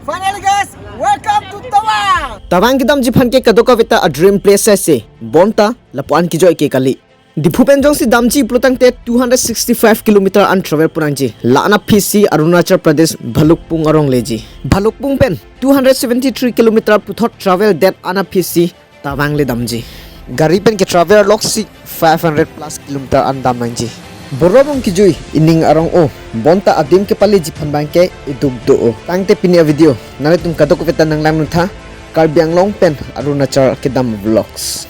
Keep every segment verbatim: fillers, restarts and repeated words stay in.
Finally, guys, welcome to Tawang. Tawang kedamji aphan ke kadokave ta a dream place ase. Bonta lapu-an kejoi ke kali. Diphu pen jongsi damji pulotangte two hundred sixty-five kilometer an travel pon nangji. La-an aphisi Arunachal Pradesh Bhalukpung arong leji. Bhalukpung pen two hundred seventy-three kilometer puthot travel det-an aphisi Tawang le damji. Gari pen ke travel loksi five hundred plus kilometer an dam nangji. Boro bong kejui ining arong o. Bonta adim kepaleji aphan abang ke iduk do o. Tangte pini a video nanglitum kadokave ta nanglang non tha. Karbi Anglong pen Arunachal kedam vlogs.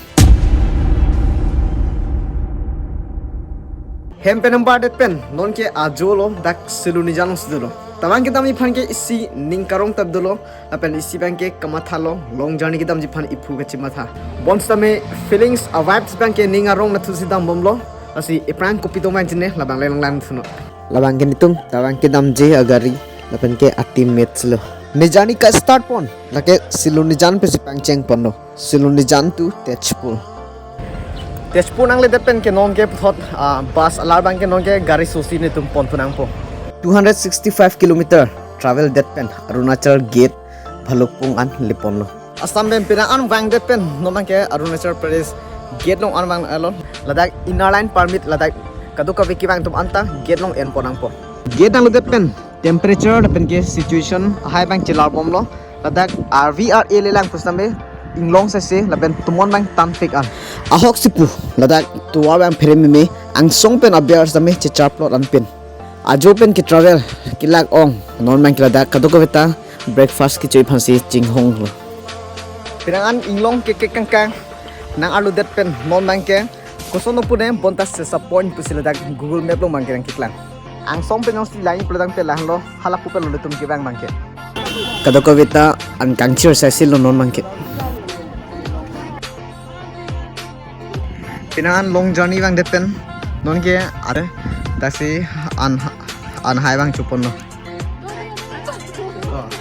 Hem pen ambar det pen non ke ajo lo, dak Silonijan si dolo. Tawang kedamji aphan ke isi ning karong tap dolo, lapen isi abang ke kamatha lo, long journey kedamji aphan iphu kachimatha. Bonsitame feelings a vibes abang ke ning arong nathu si dam bomlo. Lasi iphrang kopi atum abang chine, labang le nanglang thuno. Labang ke netum Tawang kedamji agari, lapen ke a teammates lo. Ne journey ka start pon, lake Silonijan pensi pangcheng ponlo. Silonijan to Tezpur. Tezpur nangledet pen ke non ke puthot, ah, bus alar abang ke non ke gari sosi netum pon thu nangpo. Two hundred sixty-five kilometer travel det pen Arunachal gate Bhalukpung an le ponlo. Assam pen penang an vangdet pen non abang ke Arunachal Pradesh gate along an vang alon. Ladak inner line permit ladak kadokave kevang atum anta gate along en pon nangpo. Gate nangledet pen temperature lapen ke situation ahai abang chelar bomlo. Ladak R V R A lelang pusitame inglong saise lapen tomon abang tanpik an. Ahok si pu, ladak tovar abang phere meme, angsong pen aber sitame chechar plot an pen. Ajo pen ke travel kelak ong, non abang ke ladak kadokave ta breakfast kechoi aphansi chinghonglo. Penang an inglong kekek kangkang nang-arludet pen non abang ke koson opu ne bonta sesa point pusi ladak Google Map along abang ke nangkeklang. Angsong pen jongsi lang pulotangte lahenlo, hala pu pen lo netum kevang abang ke. Kadokave ta an kangchir saise lo non abang ke. Penang an long journey vangdet pen non ke are taxi an an hai abang choponlo.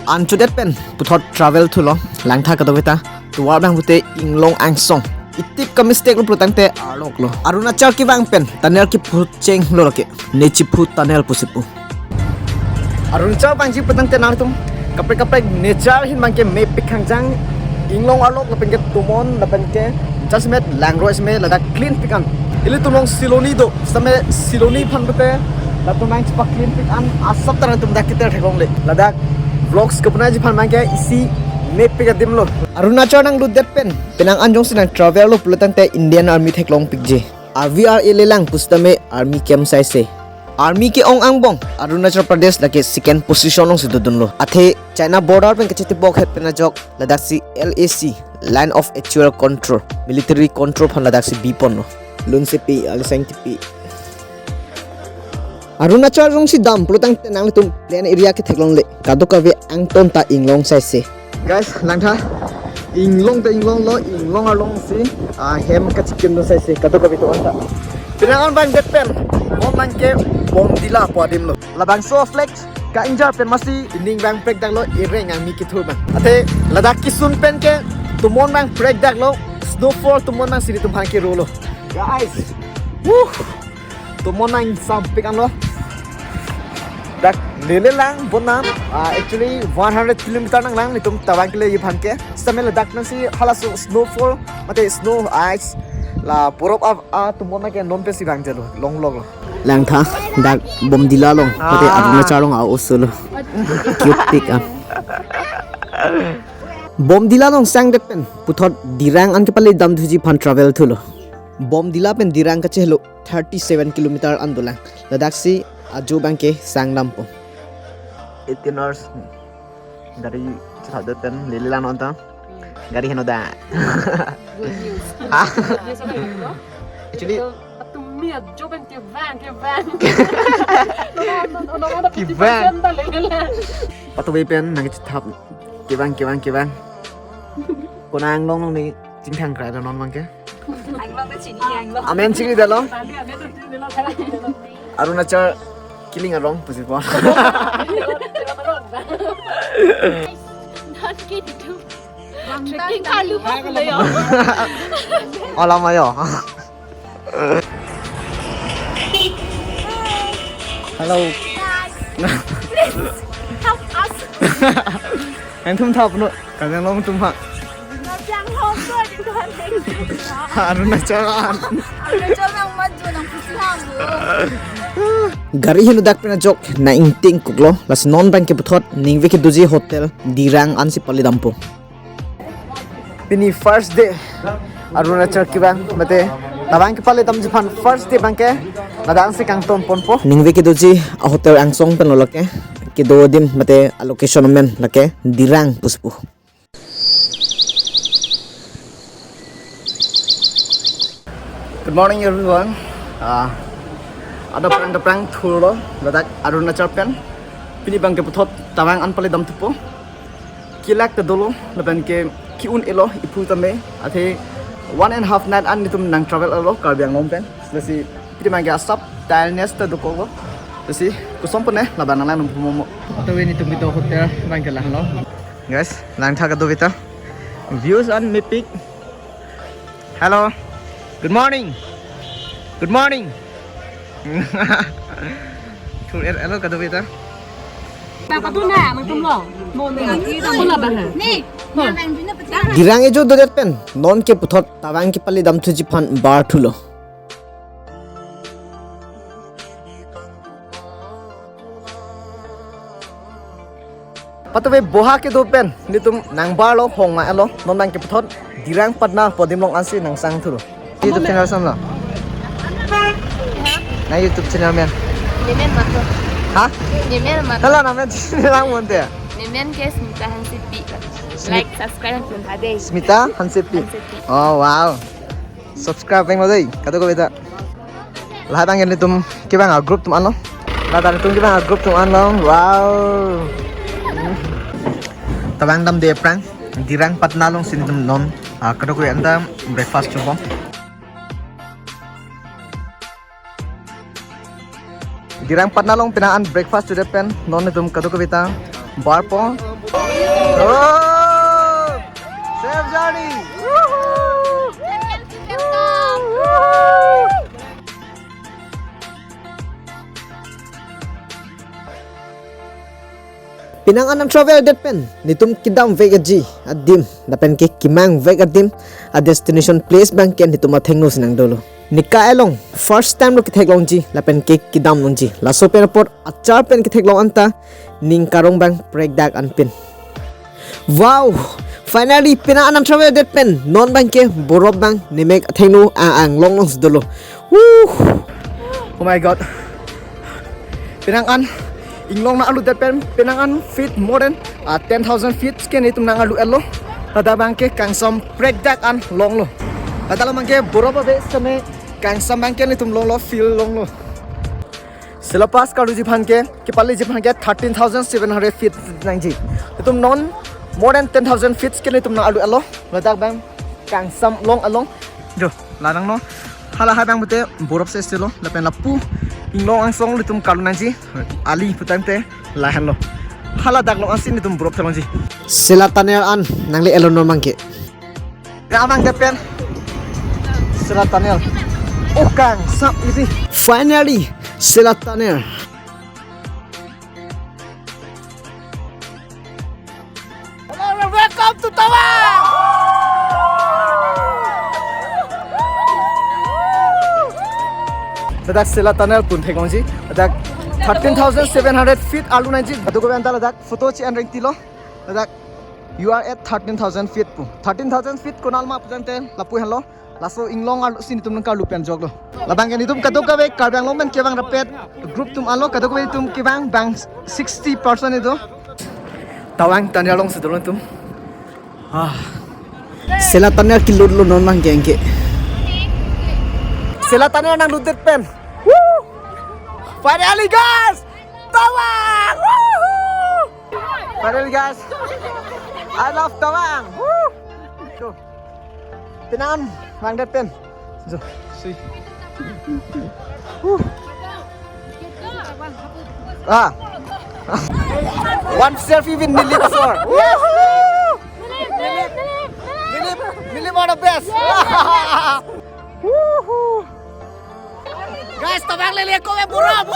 An chodet pen puthot travel thulo, langtha kadokave ta. Tovar abang pute inglong angsong. Itip ka mistake lo pulotangte arlok lo. Arunachal kevang pen tunnel kephu chenglo lake. Nechipu tunnel pusi pu. Arunachal vangji pulotangte nangtum kaprek kaprek nature ahin abang ke mepik khangjang, inglong arlok lapen ke tomon lapen ke jasemet langroi seme ladak clean pik an. Ilitum along Siloni do, same Siloni aphan pute latum abang chepa clean pik an asap ta nangtum dak keter theklongle. Ladak vlogs kepunangji aphan abang ke isi mepik adim lo. Arunachal nangludet pen penang an jongsi nang travel lo pulotangte Indian Army theklong pikji. R V R A lelang pusitame army camp saise. Army ke-ong angbong Arunachal Pradesh lake second position alongsi dodunlo. Athe China border pen kachetibok het pen ajok ladaksi L A C, Line of Actual Control, military control aphan ladaksi biponlo. Lunsepi, alisang tipi. Arunachal jongsi dam pulotangte nanglitum plain area ketheklongle, kadokave angton ta inglong saise. Guys, langtha. Inglong ta inglong lo, inglong arlong si, ah, hem kachikim do saise, kadokave atum anta. Penang an vangdet pen, non abang ke Bomdila pu adim lo. Labangso flag ka-ingjar pen masi ining abang prekdak lo, ireng angmi kethur abang. Athe ladak kesun pen ke tomon abang prekdak lo, snowfall tomon abang si netum aphan kero lo. Guys, wuh! Tomon abang sampik anlo. Dak lele lang bonam. Ah, actually one hundred kilometer nanglang netum Tawang keleji aphan ke. Sitame ladak nangsi halaso snowfall, mate snow ice, la borop a, a tomon abang ke non pensi vangje lo, longlok lo. Langtha, dak Bomdila along, mate, ah, Arunachal along a-oso lo. Cute pik an. Bomdila along sangdet pen puthot Dirang an kepale damthuji aphan travel thulo. Bomdila pen Dirang kachehelo thirty seven kilometer an dolang. Ladaksi ajo abang ke sangdampo. Eighteen hours gari chethadet pen lele lang non ta. Gari heno da. Good news. Ha? Good news apa itu? Actually, itu, tumi ajo abang kevang, kevang. Kevang. Patumi pen nangkechethap. Kevang, kevang, kevang. Konat anglong along ne chingthang krai da non abang ke. Anglong ta chini, anglong. Amen chini dalo. Arunachal kiling arong pusi po. Not kidding. Trekking kalu pa pula ya. Olam ayo. Hello. Help us. Nangtum tha puno, kami along tum ha. Nang piang hom ko, di ko nang. Arunachal an. Arunachal nang maju nang pusi ham lo. Gari hinu dak pen ajok nang ingting kuklo, lasi non abang ke puthot ningve kedoji hotel Dirang ansi pali dampo. Pini first day Arunachal kevang mate labang kepali damji aphan first day abang ke ladak si kangton ponpo. Ningve kedoji a hotel angsong pen lo lake, kedo adim mate a location amen lake Dirang pusi pu. Good morning everyone. Ah, ada prang ada prang thurlo ladak Arunachal pen. Pini abang ke puthot Tawang an pali damthupo. Kelak ta dolo, lapen ke ke-un-elo iphu tame, athe one and half night an netum nang travel elo Karbi Anglong pen. Lasi pini abang ke asap tiredness ta dokoklo. Lasi koson pone labang nang lang num pumomo. Atau ini tum kita hotel abang ke lahlo. Guys, langtha kadokave ta. Views an mepik. Hello. Good morning. Good morning. Thur er elo kadokave ta. Papa tu na, mang tum lo. Mo ni, mo la ba ha. Ni, ni abang juna pati. Dirang ejo dodet pen non ke puthot Tawang kepali damthuji aphan bar thulo. Patove boha kedo pen netum nang bar lo, hong ma elo, non abang ke puthot Dirang Patna pu adim along ansi nang sang thulo. YouTube channel sam lo. Na YouTube channel men. Nemen mato. Ha? Nemen mato. Hala namen chini lang monte. Nemen ke Smita Hansepi. Smit- Like, subscribe, and pun hade. Smita Hansepi. Hansepi. Oh, wow. Subscribe peng lo dei, kadokave ta. Lahai abang ke netum kevang a group atum anlo. Ladak netum kevang a group atum anlo. Wow. Tawang damde aphrang Dirang Patna alongsi netum non, ah, kadokave anta breakfast chobom. Dirang Patna along pini an breakfast chodet pen non netum kadokave ta bar po. Oh! Safe journey! Woohoo! Penang an nang travel det pen netum kedam vekji adim lapen ke kemang vek adim a destination place abang ke netum athengno si nang dolo. Nika along first time lo ketheklongji lapen ke kedam longji. Laso pen apot achar pen ketheklong anta ning karong abang prekdak anpin. Wow! Finally, penang an nang travel det pen non abang ke borop abang nemek athengno a anglong alongsi dolo. Woo! Oh my God. Penang an inglong nang arlu det pen, penang an feet more than, ah, ten thousand feet ke netum nang arlu elo. Ladak abang ke kangsam prekdak an longlo. Ladak abang ke borop ave sene kangsam abang ke netum longlo, feel longlo. Sila pass karluji aphan ke, kepaliji aphan ke thirteen thousand seven hundred feet nangji. Netum non more than ten thousand feet ke netum nang arlu elo. Ladak abang kangsam long along. Jo, la nang no. Hala hai abang pute borop se selo, lapen lapu inglong angsong netum karlu nangji. Ali putangte lahenlo. Hala dak long ansi netum borop theklongji. Sila tunnel an nangle elo non abang ke. Abang ke pen Sila tunnel. Oh, kangsam isi. Finally, Sila tunnel. Hello, welcome to Tawang! Ladak Sila tunnel pun theklongji. Ladak thirteen thousand seven hundred feet arlu nangji. Kadokave anta ladak photo che-en rengtilo. Ladak you are at thirteen thousand feet pu. Thirteen thousand feet konat ma putangte lapu henlo. Laso inglong arlusi netum nang karlu pen joklo. Labang ke netum kadokave Karbi Anglong pen kevang rapet group atum anlo, kadokave netum kevang bang sixty percent itum. Tawang tunnel alongsi dolo netum. Ah. Sila tunnel kelutlo non abang ke anke. Sila tunnel nang lutdet pen. Woo! Finally, guys! Tawang! Woohoo! Finally, guys, I love Tawang. Woo! So, penang an vangdet pen. So, see. Woo! Ah. One selfie with Nilip, sir. Woohoo! Nilip, Nilip, Nilip are the best. Woohoo! Guys, Tawang lele ko me burap.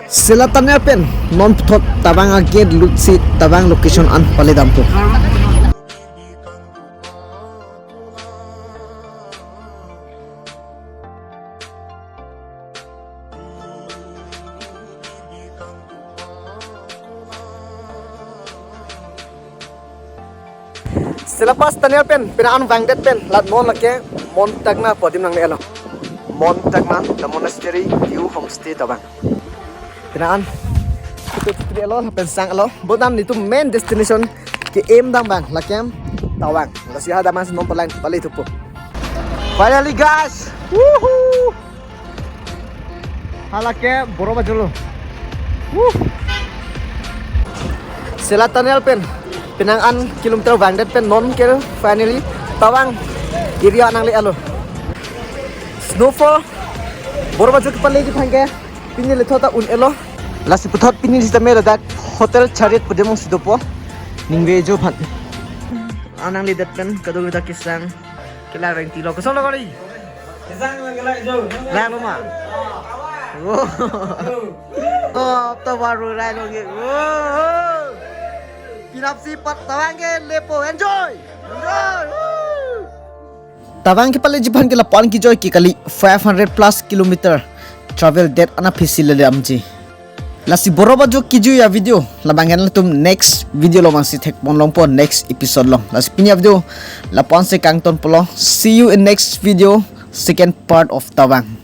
Sela tunnel pen non puthot Tawang a-gate lutsi Tawang location an paledampo. Sela pass tunnel pen, penang an vangdet pen, la non lake Mon Takma pu adim nangle-lo. Mon Takma, the monastery, view homestay Tawang. Penang an, itu tri-lo, pen sang-lo. Bonta netum main destination ke-em dam abang, lake Tawang. Lasi ha damsi non palang, pale thupo. Finally guys, woohoo! Hala ke Boro Bajuk lo. Woo! Sela tunnel pen, penang an kilometer vangdet pen non ke finally Tawang area nangle-lo. Snowfall, Boro Bajuk kepaleji aphan ke, pini lethot ta un-elo. Lasi puthot pini sitame ladak Hotel Chariot pu adim si dopo. Ningve jo aphan. Anang ledet pen, kadokave ta kesang. Kelang rengti lo, kosonlo kali? Kesang lang kelang jo. Lang lo ma? Oh. Oh, to baru lang lo ke. Oh. Pinapsi pat Tawang ke lepo, enjoy. Enjoy. Woo. Tawang kepaleji aphan ke lapu-an kejoi ke kali, five hundred plus kilometer travel det ana phisi leledamji. Lasi Boro Bajuk kejui a-video labang ke nangtum next video along si thekpon longpo, next episode along. Lasi pini a-video lapu-an si kangtonpo lo. See you in next video, second part of Tawang.